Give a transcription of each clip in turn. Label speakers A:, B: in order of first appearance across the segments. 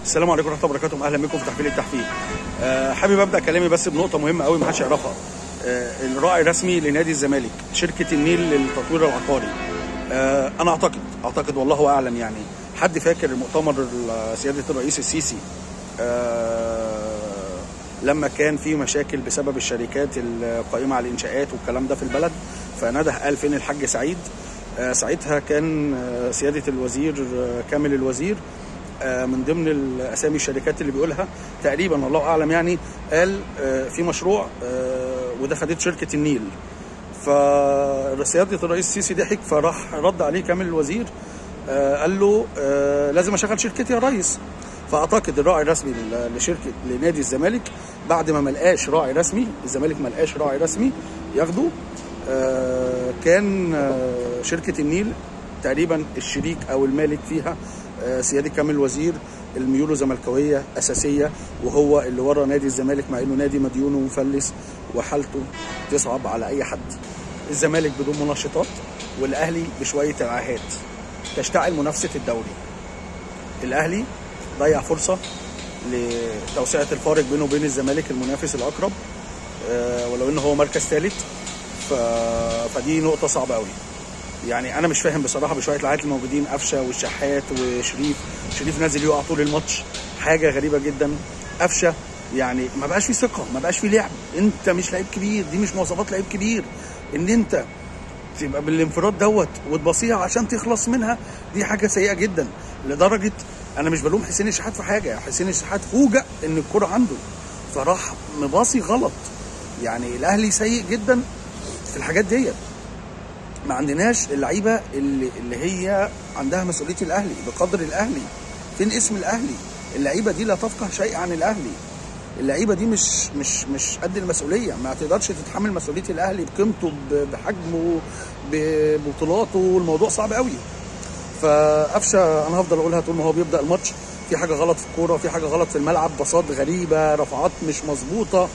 A: السلام عليكم ورحمة الله وبركاته، اهلا بكم في تحفيل التحفيل. حابب ابدا كلامي بس بنقطة مهمة قوي محدش يعرفها. الراعي الرسمي لنادي الزمالك شركة النيل للتطوير العقاري. انا اعتقد والله اعلم، يعني حد فاكر مؤتمر سيادة الرئيس السيسي لما كان في مشاكل بسبب الشركات القائمة على الانشاءات والكلام ده في البلد، فنده قال فين الحاج سعيد. ساعتها كان سيادة الوزير كامل الوزير من ضمن الاسامي الشركات اللي بيقولها تقريبا الله اعلم، يعني قال في مشروع وده خدت شركة النيل. فسياده الرئيس السيسي ضحك، فراح رد عليه كامل الوزير قال له لازم اشغل شركتي يا ريس. فاعتقد الراعي الرسمي لشركة لنادي الزمالك بعد ما ملقاش راعي رسمي، الزمالك ملقاش راعي رسمي ياخده، كان شركة النيل تقريبا الشريك او المالك فيها سيادة كامل الوزير، الميوله زملكاويه اساسية، وهو اللي ورا نادي الزمالك مع انه نادي مديون ومفلس وحالته تصعب على اي حد. الزمالك بدون منشطات والاهلي بشوية رعاهات تشتعل منافسه الدوري. الاهلي ضيع فرصة لتوسعه الفارق بينه وبين الزمالك المنافس الاقرب، ولو انه هو مركز ثالث، فدي نقطة صعبة قوي. يعني انا مش فاهم بصراحة بشوية العيال الموجودين، قفشه والشحات وشريف، شريف نازل يقع طول الماتش، حاجة غريبة جدا. قفشه يعني ما بقاش فيه ثقة، ما بقاش فيه لعب، انت مش لعيب كبير، دي مش مواصفات لعيب كبير ان انت تبقى بالانفراد دوت وتبصيها عشان تخلص منها، دي حاجة سيئه جدا. لدرجة انا مش بلوم حسين الشحات في حاجة، حسين الشحات فوجئ ان الكره عنده فراح مباصي غلط. يعني الاهلي سيء جدا في الحاجات ديت، ما عندناش اللعيبة اللي هي عندها مسؤولية الاهلي بقدر الاهلي. فين اسم الاهلي؟ اللعيبة دي لا تفقه شيء عن الاهلي، اللعيبة دي مش مش مش قد المسؤولية، ما تقدرش تتحمل مسؤولية الاهلي بقيمته بحجمه ببطولاته، الموضوع صعب قوي. فقفشه انا هفضل اقولها طول ما هو بيبدا الماتش، في حاجة غلط في الكورة، في حاجة غلط في الملعب، باصات غريبة، رفعات مش مظبوطة،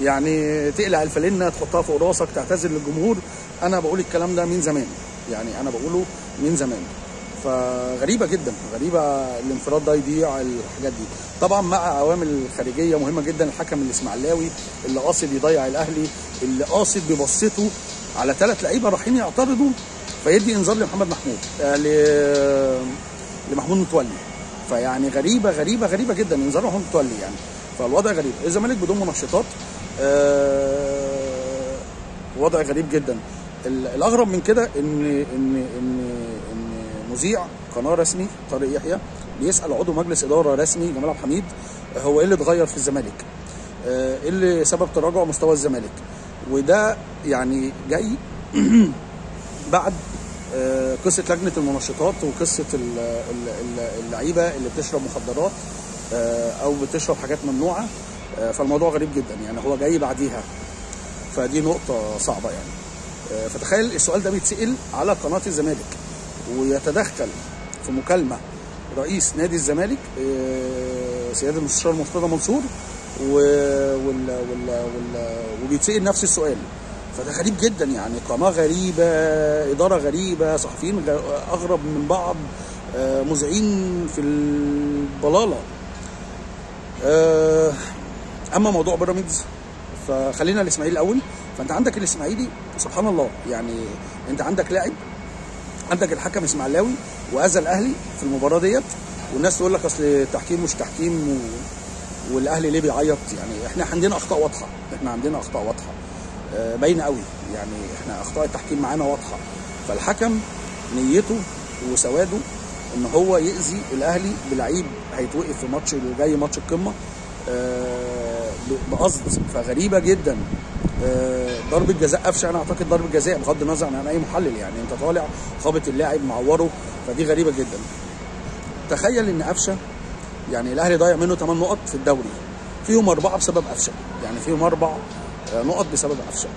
A: يعني تقلع الفالنه تحطها فوق راسك، تعتذر للجمهور. انا بقول الكلام ده من زمان، يعني انا بقوله من زمان. فغريبه جدا، غريبة الانفراد ده يضيع، الحاجات دي طبعا مع عوامل خارجية مهمة جدا. الحكم الاسماعيلاوي اللي قاصد يضيع الاهلي، اللي قاصد ببصته على 3 لعيبة رايحين يعترضوا فيدي انذار لمحمد محمود لمحمود متولي. فيعني غريبة غريبة غريبة جدا انذار محمود متولي يعني. فالوضع غريب، الزمالك بدون منشطات، وضع غريب جدا. الاغرب من كده ان ان ان ان مذيع قناة رسمي طارق يحيى بيسال عضو مجلس ادارة رسمي جمال عبد الحميد هو ايه اللي اتغير في الزمالك؟ ايه اللي سبب تراجع مستوى الزمالك؟ وده يعني جاي بعد قصة لجنة المنشطات وقصة اللعيبة اللي بتشرب مخدرات او بتشرب حاجات ممنوعة. فالموضوع غريب جدا، يعني هو جاي بعديها، فدي نقطة صعبة يعني. فتخيل السؤال ده بيتسأل على قناة الزمالك، ويتدخل في مكالمة رئيس نادي الزمالك سيادة المستشار مرتضى منصور وبيتسأل نفس السؤال. فده غريب جدا، يعني قناة غريبة، إدارة غريبة، صحفيين أغرب من بعض، مذيعين في البلالة. اما موضوع بيراميدز فخلينا الاسماعيلي الاول. فانت عندك الاسماعيلي سبحان الله، يعني انت عندك لاعب، عندك الحكم اسماعيلاوي واذى الاهلي في المباراة ديت، والناس تقول لك اصل تحكيم مش تحكيم والاهلي ليه بيعيط. يعني احنا عندنا اخطاء واضحة، احنا عندنا اخطاء واضحة باينة قوي، يعني احنا اخطاء التحكيم معانا واضحة. فالحكم نيته وسواده ان هو يأذي الاهلي بلعيب هيتوقف في ماتش اللي جاي، ماتش القمه، بقصد. فغريبه جدا. ضربه جزاء قفشه، انا اعتقد ضربه جزاء بغض النظر عن اي محلل، يعني انت طالع خابط اللاعب معوره، فدي غريبة جدا. تخيل ان قفشه يعني الاهلي ضيع منه 8 نقط في الدوري، فيهم 4 بسبب قفشه، يعني فيهم 4 نقط بسبب قفشه.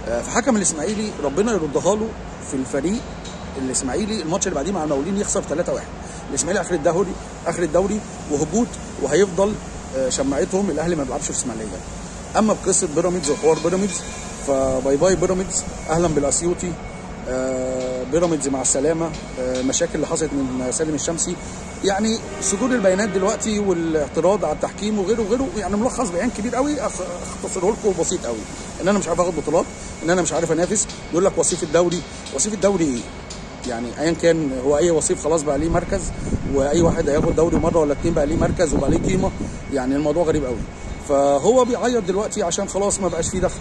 A: فحكم الاسماعيلي ربنا يردها له في الفريق الاسماعيلي الماتش اللي بعديه مع المقاولين يخسر 3-1. الاسماعيلي اخر الدوري، اخر الدوري وهبوط، وهيفضل شماعتهم الاهلي ما بيلعبش في الاسماعيلية. اما بقصة بيراميدز وحوار بيراميدز ف bye bye بيراميدز، اهلا بالاسيوطي. بيراميدز مع السلامة، مشاكل اللي حصلت من سالم الشمسي، يعني صدور البيانات دلوقتي والاعتراض على التحكيم وغيره وغيره. يعني ملخص بيان كبير قوي اختصره لكم بسيط قوي، ان انا مش عارف اخد بطولات، ان انا مش عارف انافس. يقول لك وصيف الدوري، وصيف الدوري ايه؟ يعني ايا كان هو اي وصيف خلاص بقى ليه مركز، واي واحد هياخد دوري مرة ولا اتنين بقى ليه مركز وبقى ليه قيمة. يعني الموضوع غريب قوي. فهو بيعيط دلوقتي عشان خلاص ما بقاش فيه دخل،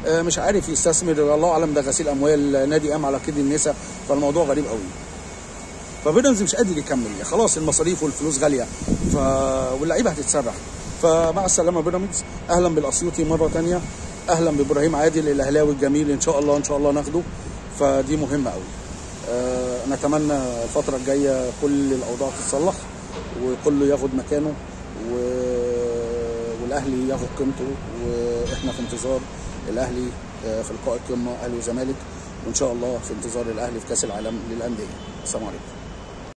A: مش عارف يستثمر، الله اعلم ده غسيل اموال، نادي قام على كيد النسا، فالموضوع غريب قوي. فبيراميدز مش قادر يكمل، خلاص المصاريف والفلوس غالية، واللعيبة هتتسرح. فمع السلامة بيراميدز، اهلا بالاسيوطي مرة ثانية، اهلا بابراهيم عادل الاهلاوي الجميل، ان شاء الله ان شاء الله ناخده، فدي مهمة قوي. نتمنى الفترة الجاية كل الاوضاع تتصلح وكله ياخد مكانه، والاهلي ياخد قيمته، واحنا في انتظار الاهلي في لقاء القمه اهلي وزمالك، وان شاء الله في انتظار الاهلي في كاس العالم للاندية. السلام عليكم.